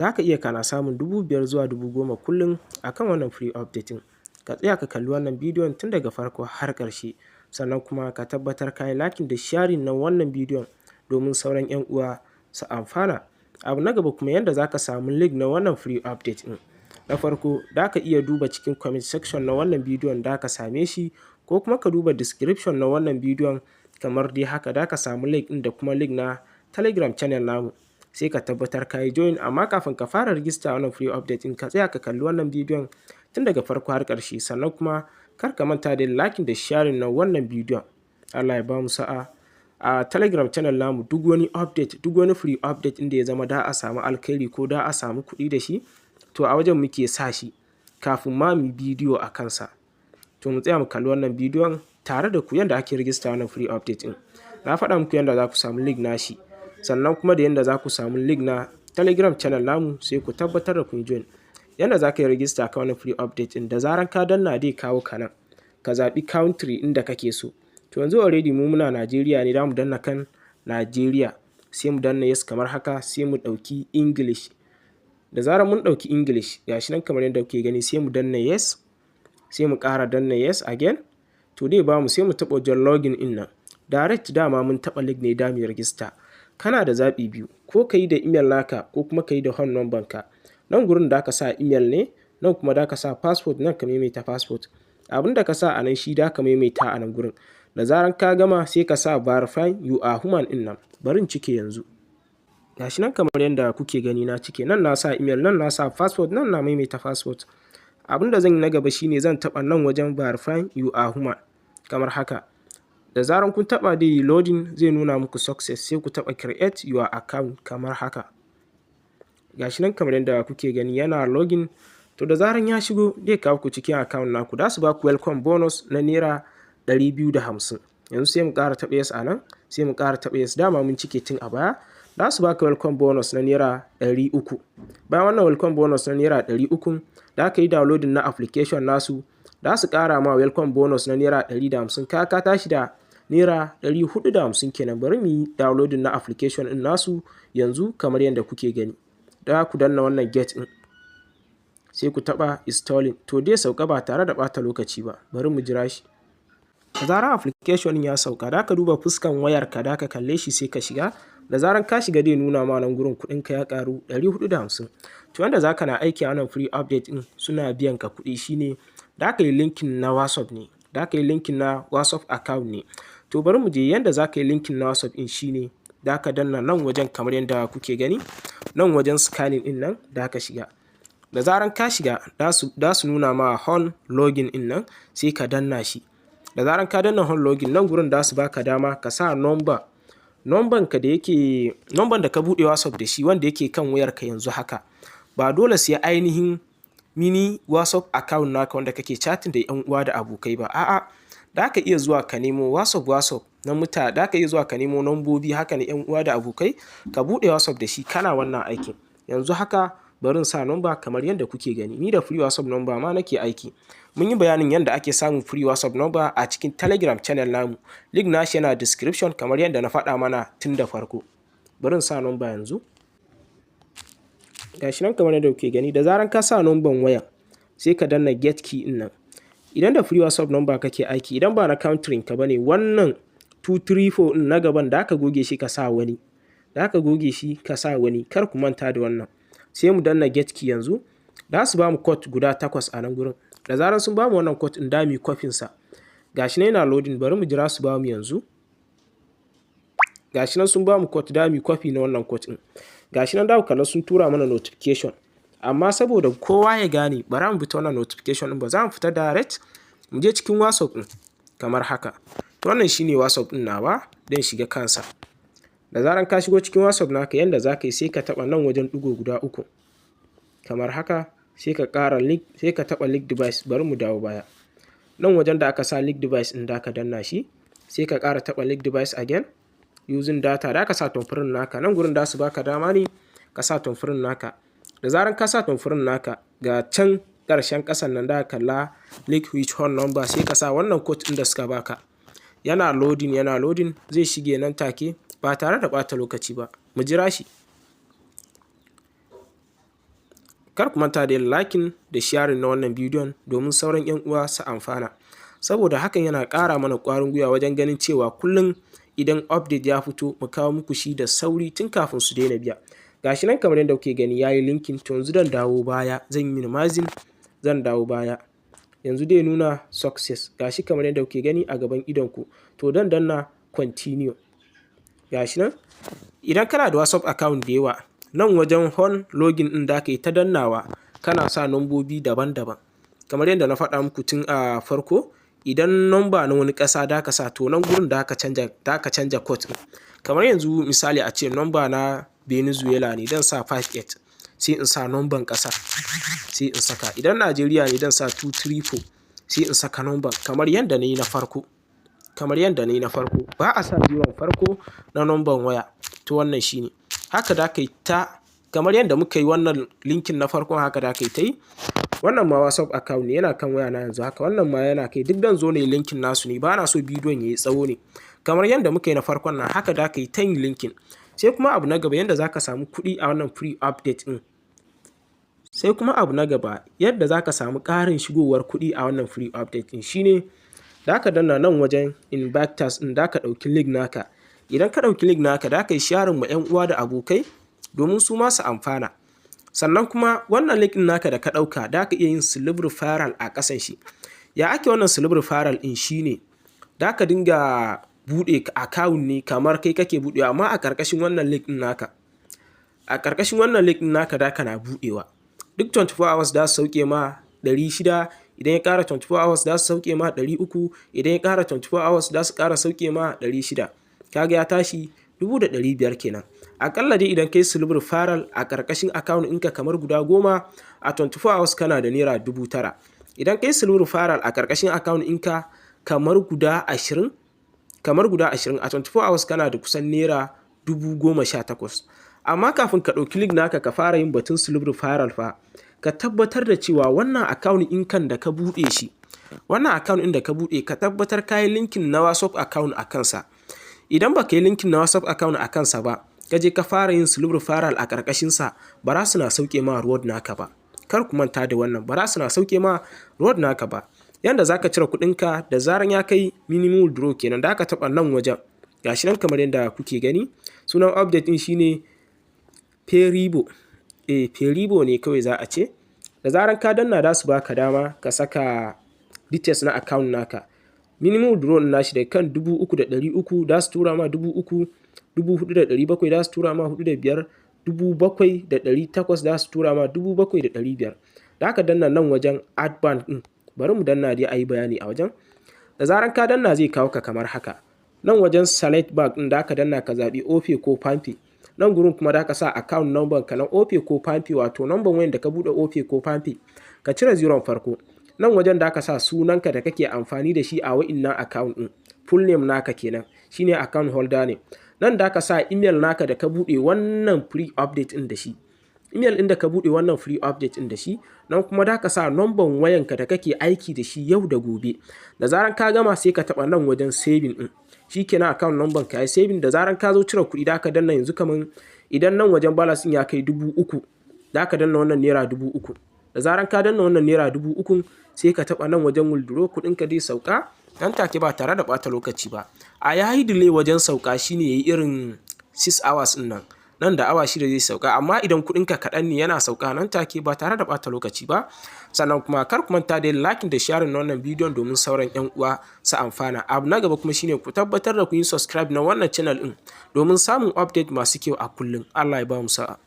Za ka iya kana samun 5,000 zuwa 10,000 kullum a kan wannan free update ɗin. Ka tsaya ka kalli wannan bidiyon tun daga farko har ƙarshe, sannan kuma ka tabbatar ka yi liking da sharing na wannan bidiyon domin sauran 'yan uwa su amfana. Abu na gaba kuma, yanda za ka samu link na wannan free update ɗin. Na farko, za ka iya duba cikin comment section na wannan bidiyon, da ka same shi, ko kuma ka duba description na wannan bidiyon kamar dai haka, da ka samu link ɗin da kuma link na Telegram channel namu. Sai ka tabbatar ka yi join, amma kafin ka fara rijista wannan free update ɗin, ka tsaya ka kalli wannan bidiyon tun daga farko har ƙarshe, sannan kuma kar ka manta da liking da sharing na wannan bidiyon. Allah ya bamu sa'a. A Telegram channel namu, duk wani update, duk wani free update inda ya zama da a samu alkhairi ko da a samu kuɗi da shi, to a wajen muke sa shi kafin ma mu bidiyo a kansa. To, mu tsaya mu kalli wannan bidiyon tare da ku, yanda ake rijista wannan free update ɗin. Na faɗa muku yanda za ku samu link nashi, sannan kuma da yanda za ku samu link na Telegram channel namu, sai ku tabbatar da kun join. Yanda za ka yi rijista kan wannan free update ɗin, da zaran ka danna, zai kawo ka nan, ka zaɓi country inda kake so. To, yanzu already mu muna Najeriya ne, za mu danna kan Najeriya, sai mu danna yes kamar haka, sai mu ɗauki English. Da zarar mun ɗauki English, gashi nan kamar yadda kuke gani, sai mu danna yes, sai mu ƙara danna yes again. To, dai bamu, sai mu taɓa wajen login ɗin nan. Direct dama mun taɓa link ne da mu yi rijista. Kana da zaɓi biyu, ko ka yi da email naka ko kuma ka yi da phone number ka. Nan gurin da ka sa email ne, nan kuma da ka sa password, nan ka maimaita password. Abin da ka sa a nan, shi da ka maimaita a nan gurin. Da zaran ka gama, sai ka sa verify you are human ɗin nan. Bari in cike yanzu. Gashi nan kamar yadda kuke gani, na cike. Nan na sa email, nan na sa password, nan na maimaita password. Abin da zan yi na gaba shine zan taɓa nan wajen verify you are human kamar haka. Da zaran kun taɓa, dai yi loading, zai nuna muku success, sai ku taɓa create your account kamar haka. Gashi nan kamar yadda kuke gani, yana login. To, da zaran ya shigo, zai kawo ku cikin account naku, za su ba ku welcome bonus na ₦250. Yanzu sai mu ƙara taɓa yes a nan, sai mu ƙara taɓa yes, dama mun cike tun a baya. Za su baka welcome bonus na ₦300. Bayan wannan welcome bonus na ₦300, da aka yi downloading na application nasu, za su ƙara ma welcome bonus na ₦150. Ka tashi da ₦450 kenan. Bari mu yi downloading na application ɗin nasu yanzu kamar yadda kuke gani. Da ku danna wannan get ɗin, sai ku taɓa installing. To, dai sauka ba tare da ɓata lokaci ba, bari mu jira shi. Da zarar application ya sauka, da ka duba fuskan wayarka, da ka kalle shi, sai ka shiga. Da zaran ka shiga, zai nuna ma nan gurin kuɗinka ya ƙaru 450. To, yanda za ka na aiki a wannan free update ɗin suna biyan ka kuɗi shine da ka yi linking na WhatsApp ne, da ka yi linking na WhatsApp account ne. To, bari mu je yanda za ka yi linking na WhatsApp ɗin. Shine da ka danna nan wajen kamar yadda kuke gani, nan wajen scanning ɗin nan da ka shiga. Da zaran ka shiga, za su nuna ma home login ɗin nan, sai ka danna shi. Da zaran ka danna home login, nan gurin za su baka dama ka sa number, number ka da yake, number da ka buɗe WhatsApp da shi, wanda yake kan wayarka yanzu haka. Ba dole sai ainihin mini WhatsApp account naka wanda kake chatting da 'yan uwa da abokai ba. A'a, da ka iya zuwa ka nemo WhatsApp na mutane, da ka iya zuwa ka nemo nambobi haka na 'yan uwa da abokai, ka buɗe WhatsApp da shi kana wannan aikin. Yanzu haka bari in sa number kamar yadda kuke gani. Ni da free WhatsApp number ma nake aiki. Mun yi bayanin yadda ake samun free WhatsApp number a cikin Telegram channel namu. Link nashi yana description kamar yadda na faɗa mana tun da farko. Bari in sa number yanzu. Gashi nan kamar yadda kuke gani, da zaran ka sa number wayan, sai ka danna get key ɗin nan. Idan da free WhatsApp number kake aiki, idan ba na country ka bane, wannan 234 ɗin na gaban da aka goge shi ka sa wani. Da aka goge shi ka sa wani, kar ku manta da wannan. Sai mu danna get key yanzu. Za su ba mu code guda takwas a nan gurin. Da zarar sun ba mu wannan code ɗin, da mu yi copy sa. Gashi nan yana loading, bari mu jira su ba mu yanzu. Gashi nan sun ba mu code, da mu yi copy na wannan code ɗin. Gashi nan, da ku kalla sun tura mana notification. Amma saboda kowa ya gane, bara mu bi ta wannan notification ɗin ba, za mu fita direct mu je cikin WhatsApp ɗin kamar haka. To, wannan shine WhatsApp ɗin nawa, dan shiga kansa. Da zaran ka shigo cikin WhatsApp naka, yanda za ka yi, sai ka taɓa nan wajen ɗigo guda uku kamar haka, sai ka ƙara link, sai ka taɓa link device. Bari mu dawo baya. Nan wajen da aka sa link device ɗin, da ka danna shi, sai ka ƙara taɓa link device again using data, da ka sa thumbprint naka. Nan gurin da su baka dama ne ka sa thumbprint naka. Da zaran ka sa thumbprint naka, ga can ƙarshen ƙasan nan da ka kalla link with phone number, sai ka sa wannan code ɗin da suka baka. Yana loading, yana loading, zai shige nan take ba tare da ɓata lokaci ba. Mu jira shi. Kar ku manta da yin liking da sharing na wannan bidiyon domin sauran 'yan uwa su amfana. Saboda hakan yana ƙara mana ƙwarin gwiwa wajen ganin cewa kullum idan update ya fito, mu kawo muku shi da sauri tun kafin su daina biya. Ga shi nan kamar yadda kuke gani, ya yi linking. To, yanzu zan dawo baya, zan yi minimizing, zan dawo baya. Yanzu zai nuna success. Ga shi kamar yadda kuke gani a gaban idonku. To, dan danna continue. Ga shi nan. Idan kana da WhatsApp account da yawa, nan wajen home login ɗin da ka yi ta dannawa, kana sa nambobi daban-daban. Kamar yadda na faɗa muku tun a farko, idan namba na wani ƙasa da ka sa, to nan gurin da ka canja code ɗin. Kamar yanzu misali, a ce namba na Venezuela ne, dan sa 58, sai in sa namban ƙasar, sai in saka. Idan Najeriya ne, dan sa 234, sai in saka namban kamar yadda na yi na farko. Kamar yadda na yi na farko. Ba a sa zeron farko na namban waya. To, wannan shi ne. Haka da ka yi ta kamar yadda muka yi wannan linking na farkon, haka da ka yi ta yi. Wannan ma WhatsApp account ne, yana kan waya na yanzu haka. Wannan ma yana kai. Duk dan zo ne linking nasu ne, ba na so bidiyon ya yi tsawo ne. Kamar yadda muka yi na farkon nan, haka da ka yi ta yin linking. Sai kuma abu na gaba, yadda za ka samu kuɗi a wannan free update ɗin. Sai kuma abu na gaba, yadda za ka samu ƙarin shigowar kuɗi a wannan free update ɗin, shine da ka danna nan wajen invite task ɗin, da ka ɗauki link naka. Idan ka ɗauki link naka, da ka yi sharing ma 'yan uwa da abokai domin su ma su amfana. Sannan kuma wannan link ɗin naka da ka ɗauka, da ka iya yin self referral a ƙasan shi. Ya ake wannan self referral ɗin? Shine da ka dinga buɗe account ne kamar kai kake buɗewa, amma a ƙarƙashin wannan link ɗin naka. A ƙarƙashin wannan link ɗin naka da kana buɗewa. Duk 24 hours za su sauke ma 600. Idan ya ƙara 24 hours, za su sauke ma 300. Idan ya ƙara 24 hours, za su ƙara sauke ma 600. Kaga ya tashi 1500 kenan. Aƙalla dai idan kai self referral a ƙarƙashin account ɗinka kamar guda 10, a 24 hours kana da naira 9000. Idan kai self referral a ƙarƙashin account ɗinka kamar guda 20, a 24 hours kana da kusan naira 18,000. Amma kafin ka ɗauki link naka ka fara yin batun self referral fa, ka tabbatar da cewa wannan account ɗinkan da ka buɗe shi, wannan account ɗin da ka buɗe, ka tabbatar ka yi linking na WhatsApp account a kansa. Idan ba ka yi linking na WhatsApp account a kansa ba, ka je ka fara yin self referral a ƙarƙashinsa, ba za su na sauke ma reward naka ba. Kar ku manta da wannan, ba za su na sauke ma reward naka ba. Yanda za ka cire kuɗinka da zaran ya kai minimum withdraw kenan, da ka taɓa nan wajen. Gashi nan kamar yadda kuke gani, sunan update ɗin shine Peribo. Eh, Peribo ne kawai za a ce. Da zaran ka danna, za su baka dama ka saka details na account naka. Minimum withdraw nashi daga kan 3,300, za su tura ma 3,000, 4,700 za su tura ma huɗu da biyar, 7,800 za su tura ma 7,500. Da aka danna nan wajen add bank ɗin, bari mu danna dai a yi bayani a wajen. Da zaran ka danna, zai kawo ka kamar haka. Nan wajen select bank ɗin, da aka danna ka zaɓi Opay ko Palmpay. Nan gurin kuma da ka sa account number ka na Opay ko Palmpay, wato number wayan da ka buɗe Opay ko Palmpay, ka cire zeron farko. Nan wajen da aka sa sunanka da kake amfani da shi a wa'innan account ɗin, full name naka kenan, shine account holder name. Nan da aka sa email naka da ka buɗe wannan free update ɗin da shi. Email ɗin da ka buɗe wannan free update ɗin da shi. Nan kuma da ka sa number wayanka da kake aiki da shi yau da gobe. Da zaran ka gama, sai ka taɓa nan wajen saving ɗin. Shi kenan, account number ka yi saving. Da zaran ka zo cire kuɗi, da ka danna. Yanzu kaman idan nan wajen balance ɗin ya kai 3000, da ka danna wannan naira 3000. Da zaran ka danna wannan naira 3000, sai ka taɓa nan wajen withdraw, kuɗinka zai sauka nan take ba tare da ɓata lokaci ba. A yayi delay wajen sauka, shine yayi irin 6 hours ɗin nan. Nan da awa 6 zai sauka, amma idan kuɗinka kaɗan ne, yana sauka nan take ba tare da ɓata lokaci ba. Sannan kuma kar ku manta da yin liking da sharing na wannan bidiyon domin sauran 'yan uwa su amfana. Abu na gaba kuma shine ku tabbatar da kun yi subscribe na wannan channel ɗin domin samun update masu kyau a kullum. Allah ya bamu sa'a.